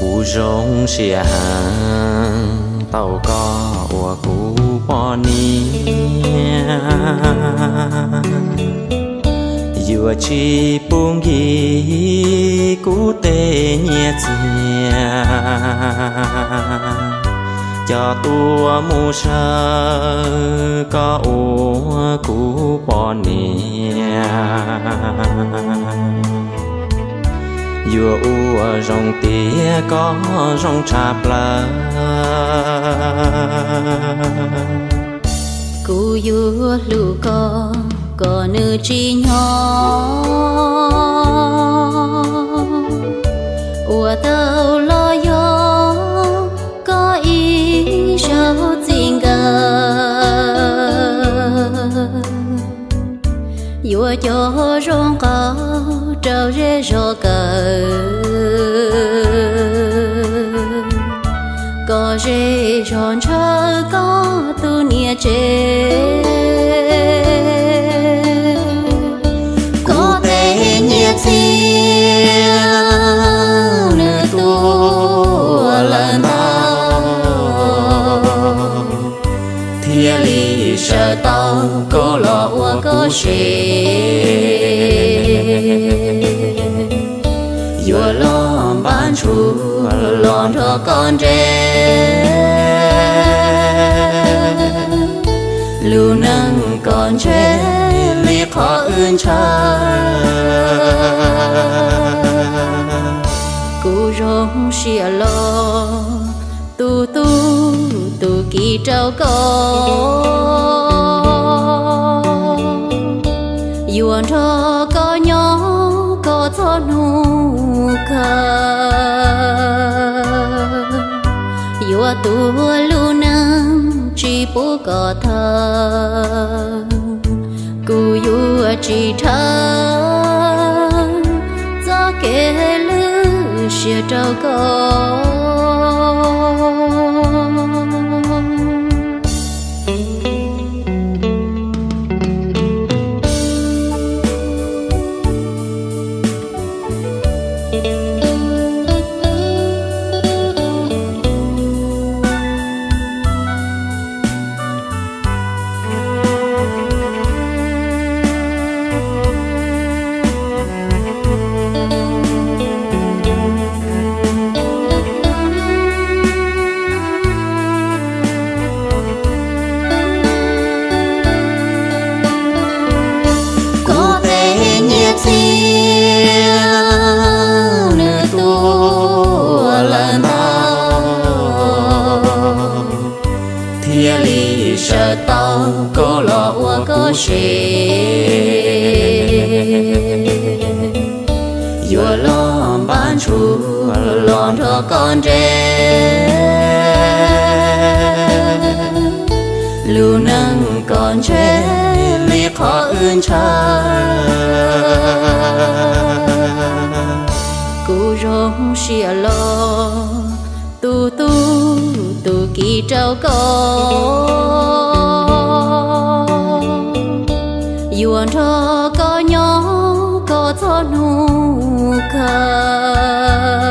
Kuv zoo siab heev tau koj ua kuv poj niam, yuav tsis pub nkig kuv tej nyiaj txiag, coj tuaj mus sawv koj ua kuv poj niam. Yuav ua zoo tiag koj zoo tshaj plaws. Kuv yuav hlub koj kom nws tsis hnyo, ua tau los yog koj ib zaug txij nkawm. Yuav coj zoo nqaus rau zej zos kawm, kom zej zos ntshaw koj tus niam tsev. Kuv tej nyiaj txiag nws tuaj lawm ntau, thiaj li sawv tau koj los ua kuv sev. Yuav los npaj ntshuaj los nrog koj nres, lub neej kom ntshe li qhov wb ntshaw. Kuv zoo siab los tu tu tus kis rau koj, yuav nrog koj nyob kom txog hnub kawg, yuav tuav lub neej tsis pub kom tawg. Kuv yuav tsis dhawv txoj kev hlub siab rau koj. Kuv tej nyiaj txiag nws tuaj lawm ntau, thiaj li sawv tau koj los ua kuv sev. Yuav los npaj ntshuaj los nrog koj nres, lub neej kom ntshe li qhov wb ntshaw. Kuv zoo siab los tu tu tus kis rau koj, yuav nrog koj nyob kom txog hnub kawg,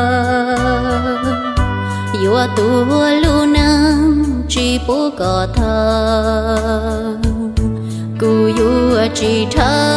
yuav tuav lub neej tsis pub kom tawg. Kuv yuav tsis dhawv